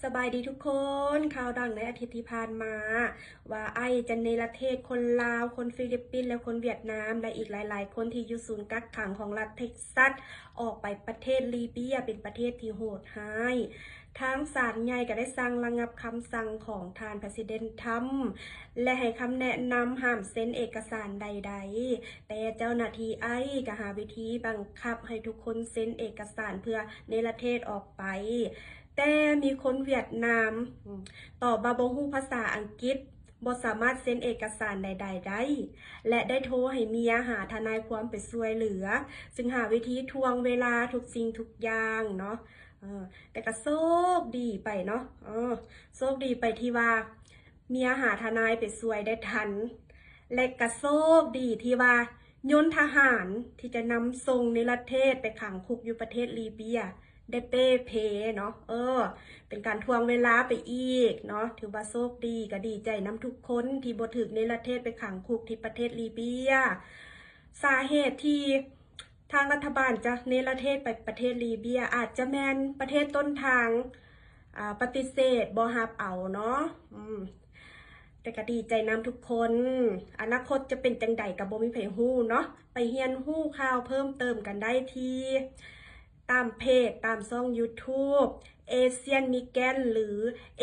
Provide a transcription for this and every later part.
ສະບາຍດີທຸກຄົນ. ຂ່າວດັງໃນອາທິດທີ່ຜ່ານມາ ວ່າໄອຈ໌ຈະເນລະເທດຄົນລາວ, ຄົນຟີລິບປິນ ແລະ ຄົນຫວຽດນາມ ແລະ ອີກຫຼາຍໆຄົນທີ່ຢູ່ສູນກັກຂັງຂອງລັດເທັກຊັສ ອອກໄປປະເທດລີເບຍ ເປັນປະເທດທີ່ໂຫດຮ້າຍ. ທາງສານໃຫຍ່ກໍໄດ້ສັ່ງລະງັບຄຳສັ່ງຂອງທ່ານປະຊິເດັນທຣຳ ແລະ ໃຫ້ຄຳແນະນຳຫ້າມເຊັນເອກະສານໃດໆ, ແຕ່ເຈົ້າໜ້າທີ່ໄອຈ໌ກໍຫາວິທີບັງຄັບໃຫ້ທຸກຄົນເຊັນເອກະສານເພື່ອເນລະເທດອອກໄປ. ແຕ່ມີຄົນຫວຽດນາມ ອາ ຕອບວ່າບໍ່ຮູ້ພາສາອັງກິດ, ບໍ່ສາມາດເຊັນເອກະສານໃດໆໄດ້ ແລະ ໄດ້ໂທໃຫ້ເມຍຫາທະນາຍຄວາມໄປຊ່ວຍເຫຼືອ, ຊຶ່ງຫາວິທີຖ່ວງເວລາທຸກສິ່ງທຸກຢ່າງເນາະ. ເອີ ແຕ່ກໍໂຊກດີໄປເນາະ, ເອີ ໂຊກດີໄປທີ່ວ່າເມຍຫາທະນາຍໄປຊ່ວຍໄດ້ທັນ ແລະ ກໍໂຊກດີທີ່ວ່າຍົນທະຫານທີ່ຈະນຳສົ່ງເນລະເທດໄປຂັງຄຸກຢູ່ປະເທດລີເບຍ ໄດ້ເປ່ເພເນາະ. ເອີ ເປັນການຖ່ວງເວລາໄປອີກເນາະ, ຖືວ່າໂຊກດີ, ກໍດີໃຈນຳທຸກຄົນທີ່ບໍ່ຖືກເນລະເທດໄປຂັງຄຸກທີ່ປະເທດລີເບຍ. ສາເຫດທີ່ທາງລັດຖະບານຈະເນລະເທດໄປປະເທດລີເບຍ ອາດຈະແມ່ນປະເທດຕົ້ນທາງ ອາ ປະຕິເສດບໍ່ຮັບເອົາເນາະ. ອືມ ແຕ່ກໍດີໃຈນຳທຸກຄົນ. ອະນາຄົດຈະເປັນຈັ່ງໃດກໍບໍ່ມີໃຜຮູ້ເນາະ. ໄປຮຽນຮູ້ຂ່າວເພີ່ມເຕີມກັນໄດ້ທີ່ ຕາມເພຈ, ຕາມຊ່ອງຢູທູບ Asian Migrant ຫຼື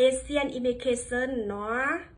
Asian Immigration ເນາະ.